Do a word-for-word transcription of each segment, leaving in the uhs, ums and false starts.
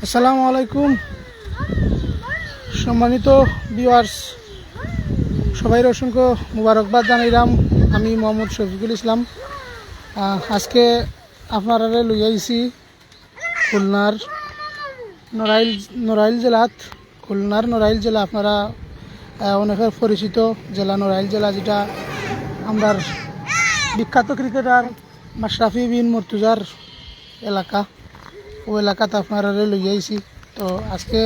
আসসালামু আলাইকুম। সম্মানিত ভিউয়ার্স, সবাইর অসংখ্য মুবারকবাদ জানাইলাম। আমি মোহাম্মদ শফিকুল ইসলাম। আহ, আজকে আপনারারে লই আইছি খুলনার নড়াইল, নড়াইল জেলাত। খুলনার নড়াইল জেলা আপনারা, আহ, অনেকের পরিচিত জেলা নড়াইল জেলা, যেটা আমরার বিখ্যাত ক্রিকেটার মাশরাফি বিন মর্তুজার এলাকা। ও এলাকাত আপনারারে লই আইছি। তো আজকে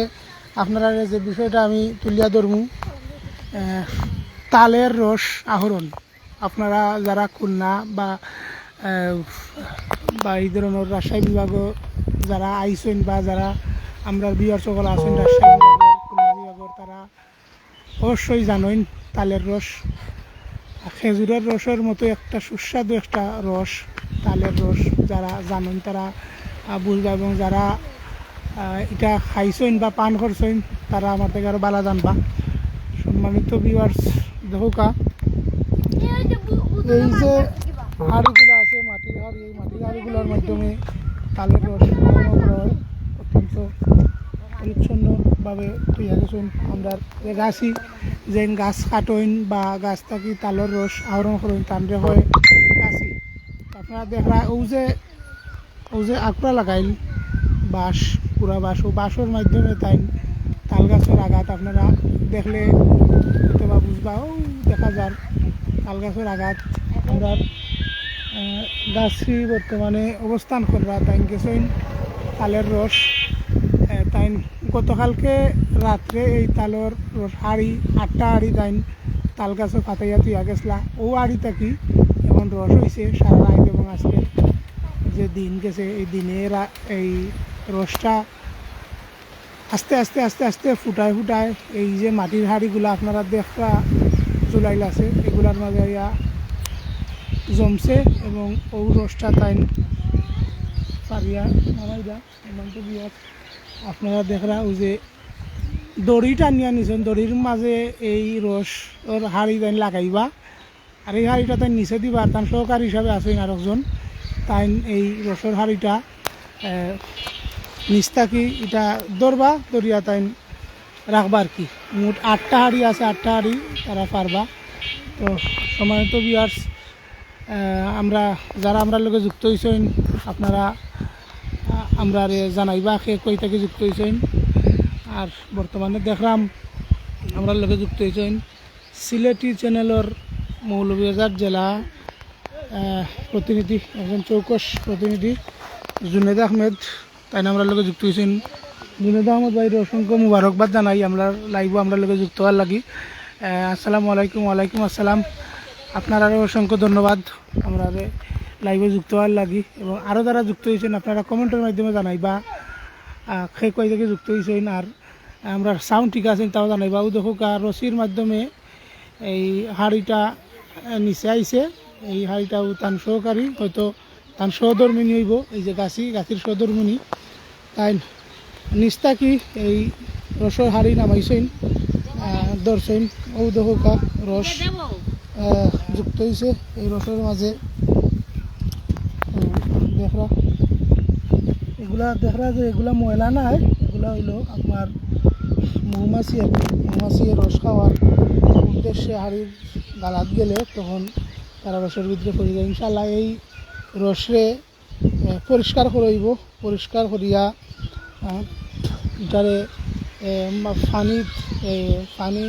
আপনারারে যে বিষয়টা আমি তুলিয়া ধরমু, আহ, তালের রস আহরণ। আপনারা যারা খুলনা বা, আহ, বা এই ধরনের রাজশাহী বিভাগও যারা আইছইন বা যারা আমরার ভিউয়ার্স সকল আছইন রাজশাহী বিভাগর, খুলনা বিভাগর, তারা অবশ্যই জানইন তালের রস। আর খেজুরের রসের মতো একটা সুস্বাদু একটা রস, তালের রস। যারা জানইন তারা, আহ, বুঝবা, এবং যারা, আহ, এটা খাইছইন বা পান করছইন, তারা আমার থেকে আরো ভালা জানবা। সম্মানিত ভিউয়ার্স, দেখউক্কা, এই যে হাড়িগুলা আছে, মাটির হাড়ি, এই মাটির হাড়িগুলার মাধ্যমে তালের রস সংগ্রহ করা হয়। অত্যন্ত পরিচ্ছন্নভাবে তৈরি গেছইন। আমরার যে গাছি, যেইন গাছ কাটইন বা গাছ থাকি তালের রস আহরণ করইন, তানরে কয় গাছি। আপনারা দেখরা, অউ যে, অউ যে আখড়া লাগাইল, বাঁশ, পুরা বাঁশ, অউ বাঁশর মাধ্যমে তাইন তাল গাছর আগাত আপনারা দেখলে হয়তো বা বুঝবা, অউ দেখা যার তাল গাছর আগাত আমরার, আহ, গাছি বর্তমানে অবস্থান কররা। তাইন গেছইন তালের রস, আহ, তাইন গতকালকে রাত্রে এই তালের রস হাড়ি, আটটা হাড়ি তাইন তাল গাছো ফাটাইয়া থইয়া গেছলা। অউ হাড়ি থাকি এখন রস অইছে সারা রাইত এবং আজকে যে দিন গেছে, এই দিনে রা-, এই রসটা আস্তে আস্তে, আস্তে আস্তে ফুটায় ফুটায় এই যে মাটির হাড়িগুলা আপনারা দেখরা ঝুলাইল আছে, এগুলার মাঝে আইয়া জমছে এবং অউ রসটা তাইন পারিয়া নামাইরা। সম্মানিত ভিউয়ার্স, আপনারা দেখরা অউ যে দড়ি টানিয়া নিছইন, দড়ির মাঝে এই রসর হাড়ি তাইন লাগাইবা। আর এই হাড়িটা তাইন নিচে দিবা, আর তান সহকারী হিসাবে আছইন আরকজন, তাইন এই রসর হাড়িটা, আহ, নিচ থাকি এটা ধরবা, ধরিয়া তাইন রাখবা আর কি। মোট আটটা হাড়ি আছে, আটটা হাড়ি তারা পারবা। তো সম্মানিত ভিউয়ার্স, আহ, আমরা, যারা আমরার লগে যুক্ত অইছইন, আপনারা, আহ, আমরারে জানাইবা কে কই থাকি যুক্ত অইছইন। আর বর্তমানে দেখরাম আমরার লগে যুক্ত অইছইন সিলেটি চ্যানেলর মৌলভীবাজার জেলা, আহ, প্রতিনিধি, একজন চৌকস প্রতিনিধি জুনেদ আহমেদ, তাইন আমরার লগে যুক্ত অইছইন। জুনেদ আহমদ ভাইরে অসংখ্য মুবারকবাদ জানাই আমরার লাইভো আমরার লগে যুক্ত অওয়ার লাগি। আহ, আসসালামু আলাইকুম। ওয়ালাইকুম আসসালাম। আপনারারে অসংখ্য ধন্যবাদ আমরারে লাইভো যুক্ত অওয়ার লাগি। এবং আরও যারা যুক্ত অইছইন আপনারা কমেন্টর মাধ্যমে জানাইবা, আহ, কে কই থাকি যুক্ত অইছইন, আর আমরার সাউন্ড ঠিক আছে তাও জানাইবা। অউ দেখউক্কা রশির মাধ্যমে এই হাড়িটা, আহ, নিচে আইছে। এই হাড়িটাও তান সহকারী, হয়তো তান সহধর্মিনী অইবো, এই যে গাছি, গাছির সহধর্মিনী। তাইন নিচ থাকি এই রসর হাড়ি নামাইছইন, আহ, ধরছইন। অউ দেখউক্কা রস, আহ, যুক্ত অইছে এই রসর মাঝে। অউ দেখরা, এগুলা দেখরা যে এগুলা ময়লা নায়, এগুলা অইলো আপনার মৌমাছি আর কি। মৌমাছিয়ে রস খাওয়ার উদ্দেশ্যে হাড়ির গালাত গেলে তখন তারা রসর ভিতরে পড়ি যায়। ইনশাআল্লাহ এই রসরে, আহ, পরিষ্কার করা অইবো, পরিষ্কার করিয়া, আহ, ইটারে, এ, মা-, পানিত, এ, পানি,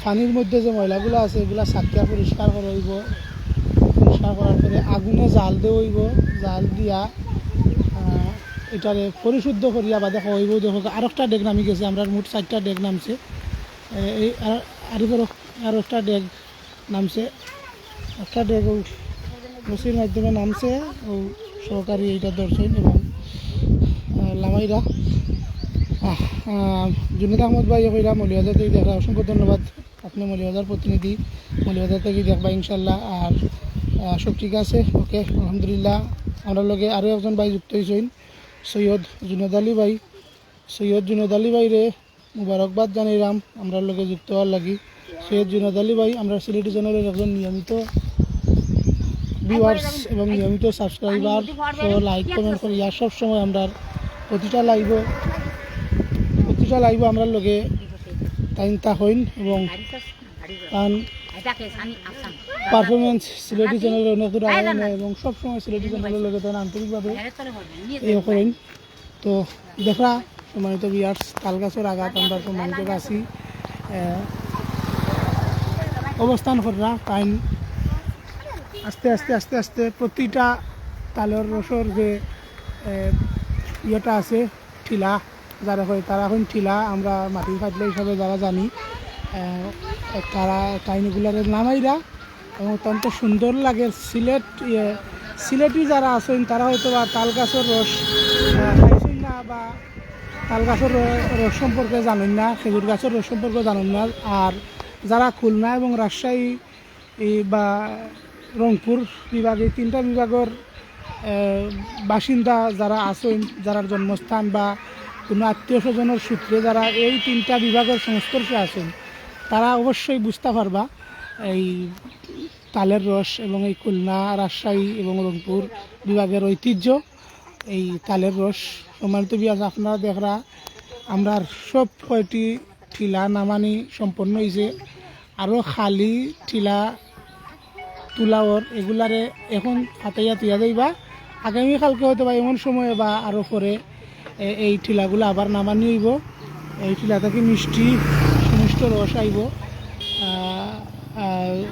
পানির মধ্যে যে ময়লাগুলা আছে এগুলা ছাকিয়া পরিষ্কার করা অইবো। পরিষ্কার করার পরে আগুনে জাল দেওয়া অইবো, জাল দিয়া, আহ, ইটারে পরিশুদ্ধ করিয়া বাদে খাওয়া অইবো। দেখউক্কা আরোকটা ডেগ নামি গেছে, আমরার মোট চাইরটা ডেগ নামছে। এ, এই আর-, আরো বড় আরোকটা ডেগ নামছে, একটা ডেগ অউ রশির মাধ্যমে নামছে, অউ সহকারী এইটা ধরছইন এবং, আহ, লামাইরা। আহ, আহ, জুনেদ আহমদ ভাই কইরা মৌলভীবাজার থাকি দেখরা, অসংখ্য ধন্যবাদ। আপনি মৌলভীবাজার প্রতিনিধি, মৌলভীবাজার থাকি দেখবা ইনশাল্লাহ। আর, আহ, সব ঠিক আছে, ওকে, আলহামদুলিল্লাহ। আমরার লগে আরও একজন ভাই যুক্ত অইছইন, সৈয়দ জুনেদ আলী ভাই। সৈয়দ জুনেদ আলী ভাইরে মুবারকবাদ জানাইলাম আমরার লগে যুক্ত অওয়ার লাগি। সৈয়দ জুনেদ আলী ভাই আমরার সিলেটি চ্যানেলর একজন নিয়মিত ভিউয়ার্স এবং নিয়মিত সাবস্ক্রাইবার, তো লাইক কমেন্ট করিয়া সব সময় আমরার প্রতিটা লাইভো চল আইব আমরার লগে, তাইন তা হইন এবং তান পারফরমেন্স সিলেটি চ্যানেলের অনেক দূর আগে নেয় এবং সবসময় সিলেটি চ্যানেলের লগে তান আন্তরিকভাবে ইয়ে করেন। তো দেখরা সম্মানিত ভিউয়ার্স, তাল গাছর আগাত আমরা সম্মানিত গাছি, আহ, অবস্থান কররা। তাইন আস্তে আস্তে আস্তে আস্তে প্রতিটা তালর রসর যে, আহ, ইয়েটা আছে, ঠিলা যারা হয়, তারা এখন ঠিলা, আমরা মাটির ফাটলা হিসাবে যারা জানি, আহ, তারা তাইন এগুলারে নামাইরা এবং অত্যন্ত সুন্দর লাগে। সিলেট, ইয়ে, সিলেটি যারা আছেন, তারা হয়তো বা তাল গাছর রস, আহ, খাইছেন না বা তাল গাছর র-, রস সম্পর্কে জানেন না, খেজুর গাছর রস সম্পর্কে জানেন না। আর যারা খুলনা এবং রাজশাহী এই বা রংপুর বিভাগ, এই তিনটা বিভাগর, আহ, বাসিন্দা যারা আছেন, যারার জন্মস্থান বা কোনো আত্মীয় স্বজনের সূত্রে যারা এই তিনটা বিভাগর সংস্পর্শে আছেন, তারা অবশ্যই বুঝতে পারবা এই তালের রস এবং এই খুলনা, রাজশাহী এবং রংপুর বিভাগের ঐতিহ্য এই তালের রস। সম্মানিত ভিউয়ার্স, আপনারা দেখরা, আমরার সব কয়টি ঠিলা নামানি সম্পন্ন হইছে। আরও খালি ঠিলা তুলাওর, এগুলারে এখন ফাতাইয়া তুইয়া যাইবা। আগামীকালকে হয়তো বা এমন সময় বা আরও পরে এ-, এই ঠিলাগুলা আবার নামানি হইব। এই ঠিলা থাকি মিষ্টি সুমিষ্ট রস আইব। আহ, আর,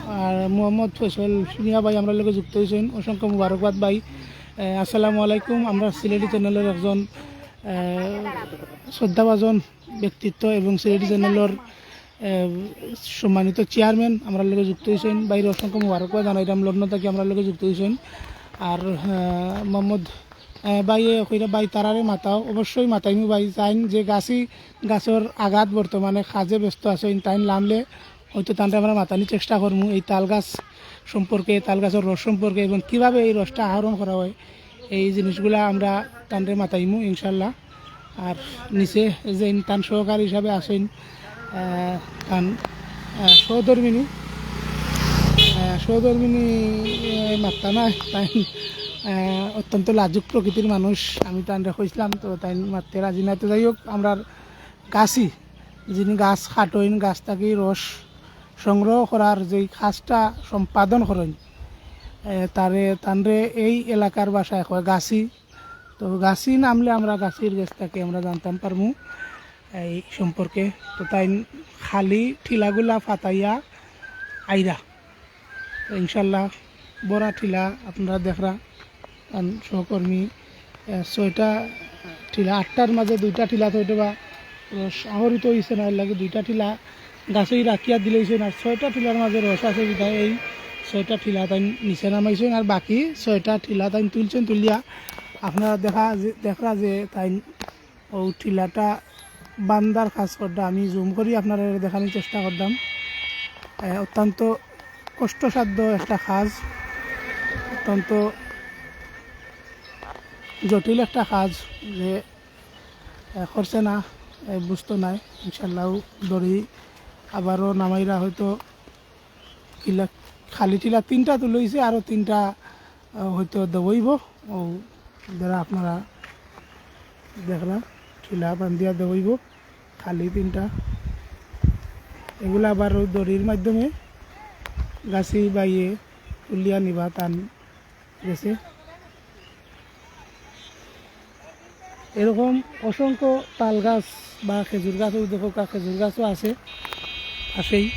আর মোহাম্মদ ফয়সল মিয়া ভাই আমরার লগে যুক্ত হইছেন, অসংখ্য মুবারকবাদ ভাই। আহ, আসসালামু আলাইকুম। আমরা সিলেটি চ্যানেলের একজন, আহ, শ্রদ্ধাভাজন ব্যক্তিত্ব এবং সিলেটি চ্যানেলের, আহ, সম্মানিত চেয়ারম্যান আমরার লগে যুক্ত হইছেন। ভাইরে অসংখ্য মুবারকবাদ জানাইলাম, লন্ডন থাকি আমরার লগে যুক্ত হইছেন। আর, আহ, মোহাম্মদ, আহ, ভাইয়ে কইরা ভাই তারারে মাতাও, অবশ্যই মাতাইমু ভাই। তাইন যে গাছি গাছর আগাত বর্তমানে কাজে ব্যস্ত আছেন, তাইন লামলে হয়তো তানরে আমরা মাতানির চেষ্টা করমু এই তাল গাছ সম্পর্কে, তাল গাছর রস সম্পর্কে এবং কিভাবে এই রসটা আহরণ করা হয়, এই জিনিসগুলা আমরা তানরে মাতাইমু ইনশাল্লাহ। আর নিচে যে তান সহকারী হিসাবে আছেন, আহ, তান, আহ, সহধর্মিনী, আহ, সহধর্মিনী, আহ, মাত্তা না, তাই, আহ, অত্যন্ত লাজুক প্রকৃতির মানুষ। আমি তানরে কইছিলাম, তো তাই মাততে রাজি নাই। তো যাই হোক, আমরার গাছি যিনি গাছ কাটইন, গাছ থাকি রস সংগ্রহ করার যেই কাজটা সম্পাদন করইন, এ, তারে, তানরে এই এলাকার ভাষায় কয় গাছি। তো গাছি নামলে আমরা গাছির গেছ থাকি আমরা জানতাম পারমু এই সম্পর্কে। তো তাইন খালি ঠিলাগুলা ফাতাইয়া আইরা। তো ইনশাল্লাহ বড়া ঠিলা আপনারা দেখরা, কারণ সহকর্মী, আহ, ছয়টা ঠিলা, আটটার মাঝে দুইটা ঠিলা তো হয়তো বা রস আহরিত হইছে না, এর লাগি দুইটা ঠিলা গাছেই রাখিয়া দিলাইছইন, আর ছয়টা ঠিলার মাঝে রস আছে বিধায় এই ছয়টা ঠিলা তাইন নিচে নামাইছইন, আর বাকি ছয়টা ঠিলা তাইন তুলছইন, তুলিয়া আপনারা দেখা যে, দেখরা যে তাইন ও ঠিলাটা বান্দার কাজ কররা। আমি জুম করি আপনারারে দেখানির চেষ্টা কররাম। এ, অত্যন্ত কষ্টসাধ্য একটা কাজ, অত্যন্ত জটিল একটা কাজ, যে, এ, করছে না, এ, বুঝতো নায়। ইনশাল্লাহ দড়ি আবারও নামাইরা হয়তো ঠিলা, খালি ঠিলা তিনটা তুলইছে, আরও তিনটা, আহ, হয়তো দেওয়াইব। ও যারা আপনারা দেখরা, ঠিলা বান্ধিয়া দেওয়াইব, খালি তিনটা। এগুলা আবার ওই দড়ির মাধ্যমে গাছি বাইয়ে তুলিয়া নিবা তান গেছে। এরকম অসংখ্য তাল গাছ বা খেজুর গাছ, ওই দেখো কা-, খেজুর গাছও আছে পাশেই।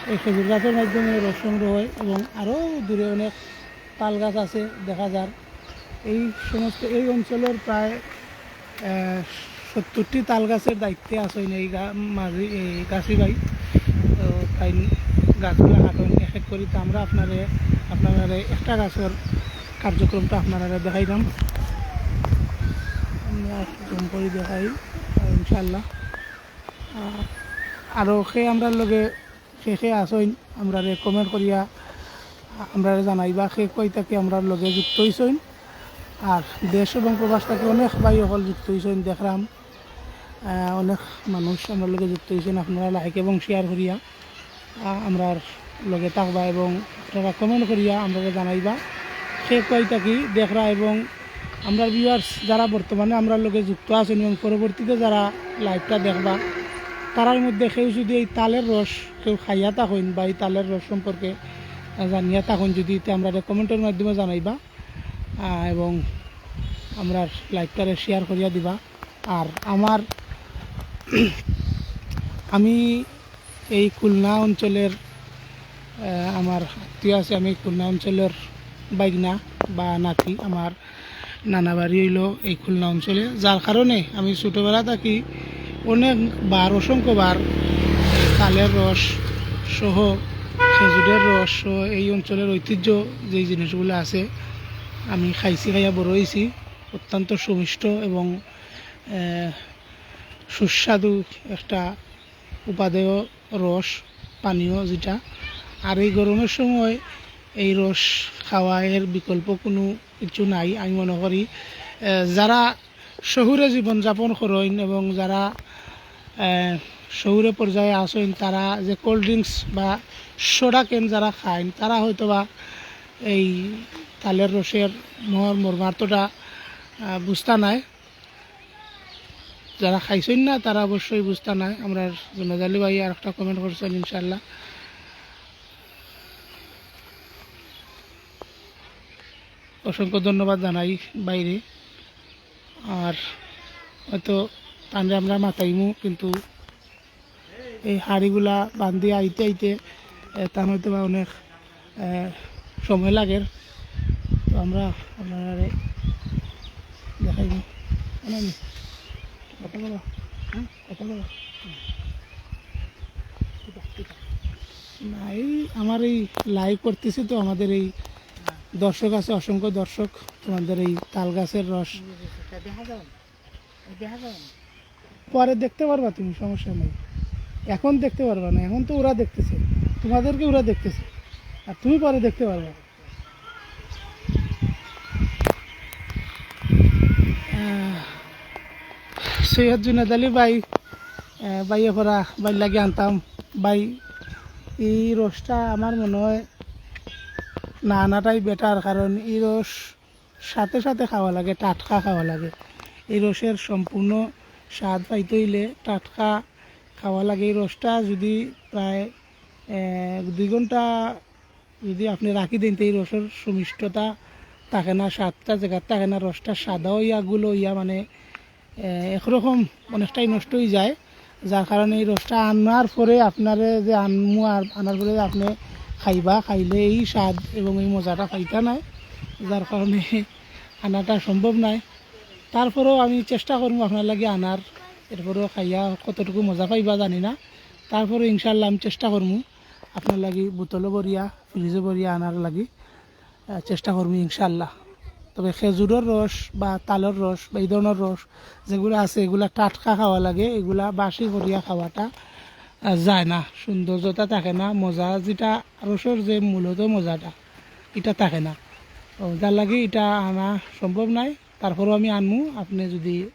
এই খেজুর গাছের মাধ্যমে রস সংগ্রহ হয় এবং আরও দূরে অনেক তাল গাছ আছে দেখা যার। এই সমস্ত, এই অঞ্চলের প্রায়, আহ, সত্তরটি তাল গাছের দায়িত্বে আছেন এই গা-, মাঝি, এই গাছি ভাই। তো তাই গাছগুলা কাটইন এক এক করি। তো আমরা আপনারে, আপনারারে একটা গাছর কার্যক্রমটা আপনারারে দেখাইলাম। আমরা জুম করি দেখাই, ইনশাল্লাহ। আহ, আরও কে আমরার লগে কে কে আছইন, আমরারে comment করিয়া আমরারে জানাইবা, কে কই থাকি আমরার লগে যুক্ত হইছইন। আর দেশ এবং প্রবাস থাকি অনেক ভাই অকল যুক্ত হইছইন, দেখরাম, আহ, অনেক মানুষ আমরার লগে যুক্ত হইছইন। আপনারা like এবং share করিয়া, আহ, আমরার লগে থাকবা এবং আপনারা comment করিয়া আমরারে জানাইবা, কে কই থাকি দেখরা এবং আমরার ভিউয়ার্স যারা বর্তমানে আমরার লগে যুক্ত আছইন এবং পরবর্তীতে যারা লাইভটা দেখবা, তারার মধ্যে কেউ যদি এই তালের রস কেউ খাইয়া থাকইন বা এই তালের রস সম্পর্কে, আহ, জানিয়া থাকইন, যদি তে আমরারে কমেন্টর মাধ্যমে জানাইবা, আহ, এবং আমরার লাইভটারে শেয়ার করিয়া দিবা। আর আমার আমি এই খুলনা অঞ্চলের, আহ, আমার আত্মীয় আছে, আমি খুলনা অঞ্চলের বাইগনা বা নাতি। আমার নানা বাড়ি অইলো এই খুলনা অঞ্চলে, যার কারণে আমি ছোটোবেলা থাকি অনেকবার, অসংখ্যবার তালের রস সহ, খেজুরের রস সহ এই অঞ্চলের ঐতিহ্য যেই জিনিসগুলো আছে, আমি খাইছি, খাইয়া বড় অইছি। অত্যন্ত সুমিষ্ট এবং, আহ, সুস্বাদু একটা উপাদেয় রস, পানীয় যেটা। আর এই গরমের সময় এই রস খাওয়া, এর বিকল্প কোনো কিছু নাই। আমি মনে করি, আহ, যারা শহুরে জীবনযাপন করইন এবং যারা, আহ, শহুরে পর্যায়ে আছইন, তারা যে কোল্ড ড্রিঙ্কস বা সোডা ক্যান যারা খাইন, তারা হয়তো বা এই তালের রসের মহর মর্মার্থটা, আহ, বুঝতা নায়। যারা খাইছইন না, তারা অবশ্যই বুঝতা নায়। আমরার জুনায়েদ আলী ভাই আর একটা কমেন্ট করছেন, ইনশাআল্লাহ। অসংখ্য ধন্যবাদ জানাই বাইরে। আর হয়তো তানরে আমরা মাতাইমু, কিন্তু এই হাড়িগুলা বান্ধি আইতে আইতে, এ, তান হয়তো বা অনেক, এ, সময় লাগের। তো আমরা আপনারারে দেখাইমু। আনানি, কথা বলো। হ্যাঁ? কথা বলো। নাই, আমার এই লাইভ করতেছি তো, আমাদের এই দর্শক আছে, অসংখ্য দর্শক তোমাদের এই তাল গাছের রস। দেখা যাবে না, দেখা যাবে না। পরে দেখতে পারবা তুমি, সমস্যা নেই। এখন দেখতে পারবা না, এখন তো ওরা দেখতেছে, তোমাদেরকে ওরা দেখতেছে, আর তুমি পরে দেখতে পারবা। আহ, সৈয়দ জুনায়েদ আলী ভাই, আহ, ভাইয়ে করা ভাই লাগি আনতাম। ভাই, এই রসটা আমার মনে হয় না আনাটাই বেটার, কারণ এই রস সাথে সাথে খাওয়া লাগে, টাটকা খাওয়া লাগে। এই রসের সম্পূর্ণ স্বাদ পাইতে হইলে টাটকা খাওয়া লাগে। এই রসটা যদি প্রায়, আহ, দুই ঘন্টা যদি আপনি রাখি দেন, তো এই রসের সুমিষ্টতা থাকে না, স্বাদটা জাগাত থাকে না, রসটা সাদা হইয়া গুলো হইয়া মানে, এ, একরকম অনেকটাই নষ্ট হয়ে যায়। যার কারণে এই রসটা আনার পরে আপনারে যে আনমু আর আনার পরে যে আপনি খাইবা, খাইলে এই স্বাদ এবং এই মজাটা পাইতা নায়, যার কারণে আনাটা সম্ভব নায়। তারপরেও আমি চেষ্টা করমু আপনার লাগি আনার, এরপরেও খাইয়া কতটুকু মজা পাইবা জানি না, তারপরে ইনশাল্লাহ আমি চেষ্টা করমু আপনার লাগি বোতলও ভরিয়া, ফ্রিজও ভরিয়া আনার লাগি, আহ, চেষ্টা করমু ইনশাল্লাহ। তবে খেজুরের রস বা তালের রস বা এই ধরনের রস যেগুলা আছে, এগুলা টাটকা খাওয়া লাগে, এগুলা বাসি করিয়া খাওয়াটা, আহ, যায় না, সৌন্দর্যতা থাকে না, মজা যেটা রসের যে মূলত মজাটা, এটা থাকে না। তো যার লাগি এটা আনা সম্ভব নাই, তারপরেও আমি আনমু, আপনি যদি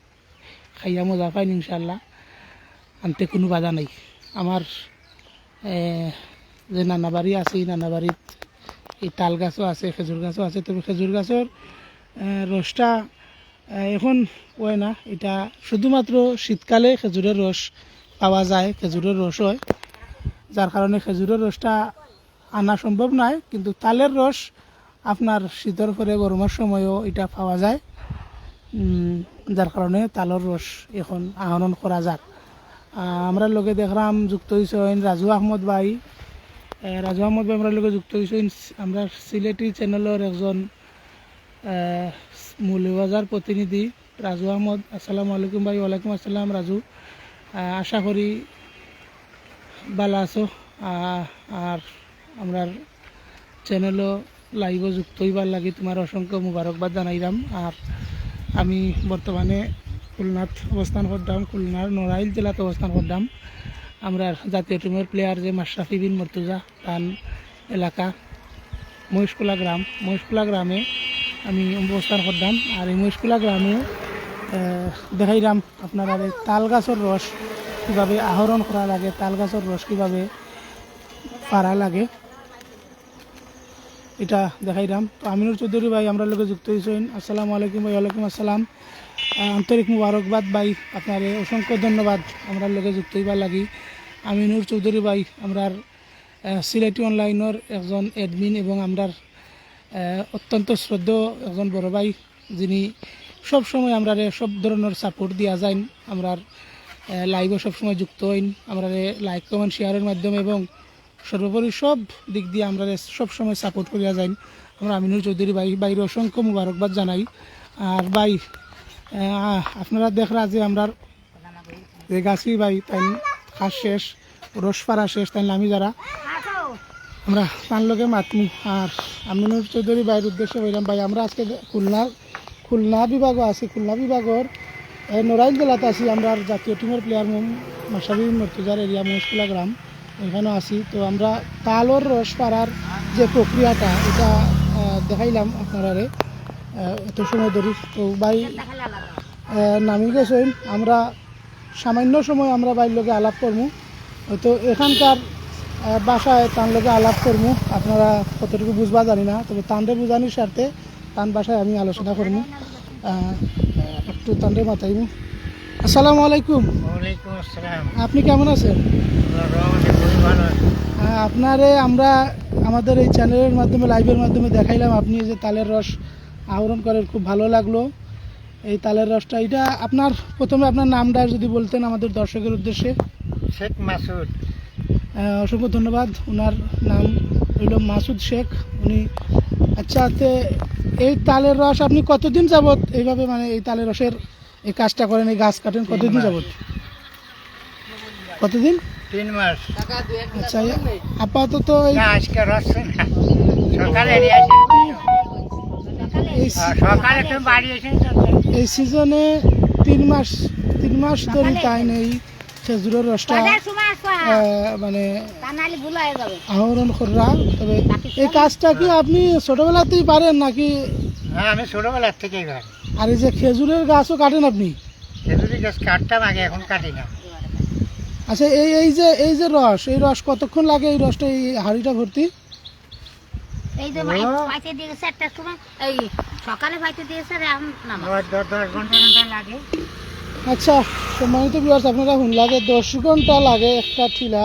খাইয়া মজা পাইন ইনশাল্লাহ, আনতে কোনো বাধা নাই। আমার, এ, যে নানা বাড়ি আছে, এই নানা বাড়িত এই তাল গাছও আছে, খেজুর গাছও আছে। তবে খেজুর গাছের, এ, রসটা, এ, এখন হয় না, এটা শুধুমাত্র শীতকালে খেজুরের রস পাওয়া যায়, খেজুরের রস হয়, যার কারণে খেজুরের রসটা আনা সম্ভব নয়, কিন্তু তালের রস আপনার শীতর পরে গরমের সময়ও এটা পাওয়া যায়, উম, যার কারণে তালের রস এখন আহরণ করা যার। আহ, আমরা লগে দেখলাম যুক্ত হইছেন রাজু আহমদ ভাই। আহ, রাজু আহমদ ভাই আমরা লগে যুক্ত হইছেন, আমরা সিলেটি চ্যানেলের একজন, আহ, মৌলভীবাজার প্রতিনিধি রাজু আহমদ। আসসালামু আলাইকুম ভাই। ওয়ালাইকুম আসসালাম রাজু। আহ, আশা করি ভালা আছো। আহ, আর আমরার চ্যানেলও লাইভও যুক্ত হইবার লাগি তোমার অসংখ্য মুবারকবাদ জানাইলাম। আর আমি বর্তমানে খুলনাত অবস্থান করতাম, খুলনার নড়াইল জেলাত অবস্থান করতাম। আমরার জাতীয় টিমের প্লেয়ার যে মাশরাফি বিন মর্তুজা, তান এলাকা মহেশকুলা গ্রাম, মহেশকুলা গ্রামে আমি অবস্থান করতাম। আর এই মহেশকুলা গ্রামে, আহ, দেখাইলাম আপনারা এই তাল গাছের রস কীভাবে আহরণ করা লাগে, তাল গাছের রস কীভাবে পারা লাগে। ইটা দেখাইরাম। তো আমিনুর চৌধুরী ভাই আমরার লগে যুক্ত অইছইন। আসসালামু আলাইকুম ভাই। ওয়ালাইকুম আসসালাম। আহ, আন্তরিক মুবারকবাদ ভাই, আপনারে অসংখ্য ধন্যবাদ আমরার লগে যুক্ত অইবার লাগি। আমিনুর চৌধুরী ভাই আমরার, আহ, সিলেটি অনলাইনর একজন অ্যাডমিন এবং আমরার, আহ, অত্যন্ত শ্রদ্ধেয় একজন বড় ভাই, যিনি সব সময় আমরারে সব ধরনর সাপোর্ট দিয়া যাইন, আমরার, আহ, লাইভও সব সময় যুক্ত অইন, আমরারে লাইক, কমেন্ট, শেয়ারের মাধ্যমে এবং সর্বোপরি সব দিক দিয়া আমরারে সব সময় সাপোর্ট করিয়া যাইন। আমরা আমিনুর চৌধুরী ভাই, ভাইরে অসংখ্য মুবারকবাদ জানাই। আর ভাই, আহ, আপনারা দেখরা যে আমরার যে গাছি ভাই তাইন কাজ শেষ, রস ফারা শেষ, তাইন লামি যারা। আমরা তান লগে মাতমু। আর আমিনুর চৌধুরী ভাইর উদ্দেশ্যে কইলাম, ভাই, আমরা আজকে খুলনা, খুলনা বিভাগও আছি। খুলনা বিভাগর, এ, নড়াইল জেলাত আছি। আমরার জাতীয় টিমর প্লেয়ার মাসাবি মর্তুজার এরিয়া মহেশখোলা গ্রাম, ওইখানো আছি। তো আমরা তালর রস ফারার যে প্রক্রিয়াটা, এটা, আহ, দেখাইলাম আপনারারে, আহ, এত সময় ধরি। তো ভাই, আহ, নামি গেছইন, আমরা সামান্য সময় আমরা ভাইর লগে আলাপ করমু। হয়তো এখানকার, আহ, ভাষায় তান লগে আলাপ করমু, আপনারা কতটুকু বুঝবা জানি না, তবে তানরে বুঝানির স্বার্থে তান ভাষায় আমি আলোচনা করমু। আহ, একটু তানরে মাতাইমু। আসসালামু আলাইকুম। ওয়ালাইকুম আসসালাম। আপনি কেমন আছেন? আল্লাহর রহমতে খুবই ভালো আছি। আহ, আপনারে আমরা আমাদের এই চ্যানেলের মাধ্যমে, লাইভের মাধ্যমে দেখাইলাম, আপনি এই যে তালের রস আহরণ করেন, খুব ভালো লাগলো। এই তালের রসটা, এটা আপনার, প্রথমে আপনার নামটা যদি বলতেন আমাদের দর্শকের উদ্দেশ্যে। শেখ মাসুদ। আহ, অসংখ্য ধন্যবাদ। ওনার নাম হইল মাসুদ শেখ। উনি, আচ্ছা, তে এই তালের রস আপনি কতদিন যাবত এইভাবে, মানে, এই তালের রসের এই কাজটা করেন, এই গাছ কাটেন, কতদিন মাস। যাবত? কতদিন? তিন মাস। আচ্ছা, এই আপাতত এই না, আজকে রস না। সকালে নিয়ে আসি। এই সি-, আহ, সকালে তুমি বাড়ি এসে এই সিজনে তিন মাস, তিন মাস ধরে তাই নেই খেজুরের রসটা, বাজার সময় আসবা। আহ, মানে, তা নাহলে ভুল হয়ে যাবে। আহরণ কররা। তবে বাকি এই সব কাজটা কি আপনি ছোটবেলাতেই পারেন নাকি? হ্যাঁ, আমি ছোটবেলার থেকেই পারি। আর এই যে খেজুরের গাছও কাটেন আপনি? খেজুরের গাছ কাটতাম আগে, এখন কাটি না। আচ্ছা, এই, এই যে, এই যে রস, এই রস কতক্ষণ লাগে এই রসটা, এই হাঁড়িটা ভর্তি? এই যে ভাই, ও। পাইতে দিয়ে গেছে একটার সময়, এই সকালে পাইতে দিয়ে গেছে, আর এখন নামা। দশ, দশ, দশ ঘন্টা ঘন্টা লাগে। আচ্ছা, সম্মানিত ভিউয়ার্স, আপনারা শুনলা যে দশ ঘন্টা লাগে একটা ঠিলা,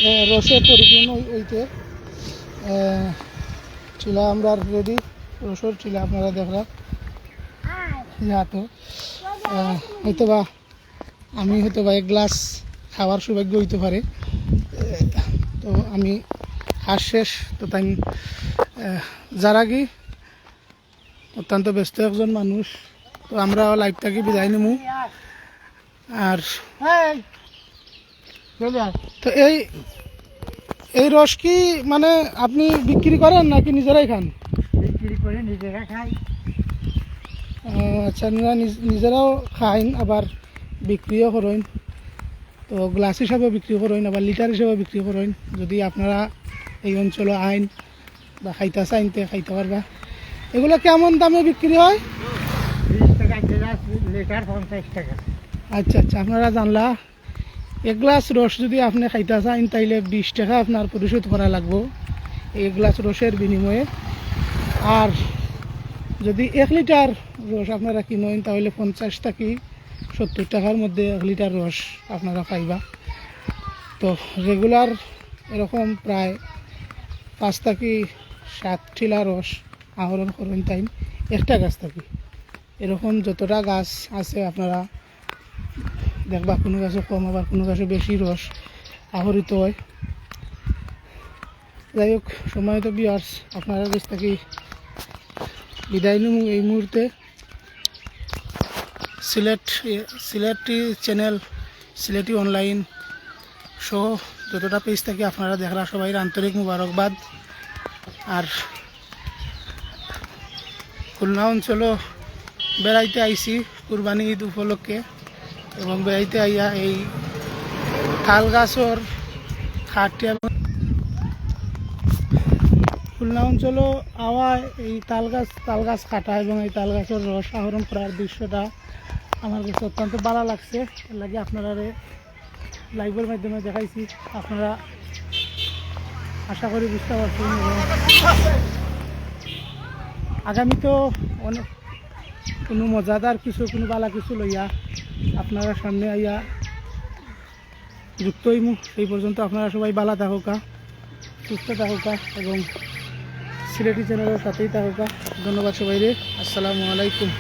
এ, রসে পরিপূর্ণ হই-, হইতে। এ, ঠিলা আমরা রেডি, রসের ঠিলা আপনারা দেখরা। এই যে হাতো, এ, হয়তো বা আমি হয়তো বা এক গ্লাস খাওয়ার সৌভাগ্য হইতে পারে। এ, তো আমি খাওয়া শেষ, তো তাই, এ, যারা কি অত্যন্ত ব্যস্ত একজন মানুষ, তো আমরা লাইভ থাকি বিদায় নিমু। আর এই, চলে আয়। তো এই, এই রস কি, মানে, আপনি বিক্রি করেন নাকি নিজেরাই খান? বিক্রি করে নিজেরা খাই। ও, আচ্ছা, আপনারা নিজ-, নিজেরাও খাইন, আবার বিক্রিও করেন। তো গ্লাস হিসাবে বিক্রি করেন, আবার লিটার হিসাবে বিক্রি করেন। যদি আপনারা এই অঞ্চলে আইন বা খাইতা চাইন, তে খাইতে পারবা। এগুলো কেমন দামে বিক্রি হয়? বিশ টাকা গ্লাস, লিটার পঞ্চাশ টাকা। আচ্ছা, আচ্ছা, আপনারা জানলা, এক গ্লাস রস যদি আপনি খাইতা চাইন, তাইলে বিশ টাকা আপনার পরিশোধ করা লাগবো এক গ্লাস রসের বিনিময়ে। আর যদি এক লিটার রস আপনারা কিনেন, তাহলে পঞ্চাশ থাকি সত্তর টাকার মধ্যে এক লিটার রস আপনারা পাইবা। তো রেগুলার এরকম প্রায় পাঁচ থাকি সাত ঠিলা রস আহরণ করেন তাইন একটা গাছ থাকি। এরকম যতটা গাছ আছে আপনারা দেখবা, কোনো গাছে কম, আবার কোনো গাছে বেশি রস আহরিত হয়। যাই হোক, সম্মানিত ভিউয়ার্স, আপনারা কাছ থাকি বিদায় নিমু এই মুহূর্তে। সিলেট, সিলেটি চ্যানেল, সিলেটি অনলাইন সহ যতটা পেজ থাকি আপনারা দেখরা, সবাইর আন্তরিক মুবারকবাদ। আর খুলনা অঞ্চলও বেড়াইতে আইছি কুরবানি ঈদ উপলক্ষে, এবং বেড়াইতে আইয়া এই তাল গাছর কাটিয়া এবং খুলনা অঞ্চলও আওয়ায় এই তাল গাছ, তাল গাছ কাটা এবং এই তাল গাছর রস আহরণ করার দৃশ্যটা আমার কাছে অত্যন্ত ভালো লাগছে। এর লাগি আপনারারে লাইভের মাধ্যমে দেখাইছি, আপনারা আশা করি বুঝতে পারছেন। এবং আগামীতেও অনেক কোনো মজাদার কিছু, কোনো বালা কিছু লইয়া আপনারা সামনে আইয়া যুক্ত হইমু। সেই পর্যন্ত আপনারা সবাই বালা থাকুকা, সুস্থ থাকুকা এবং সিলেটি চ্যানেলের সাথেই থাকুকা। ধন্যবাদ সবাইরে। আসসালামু আলাইকুম।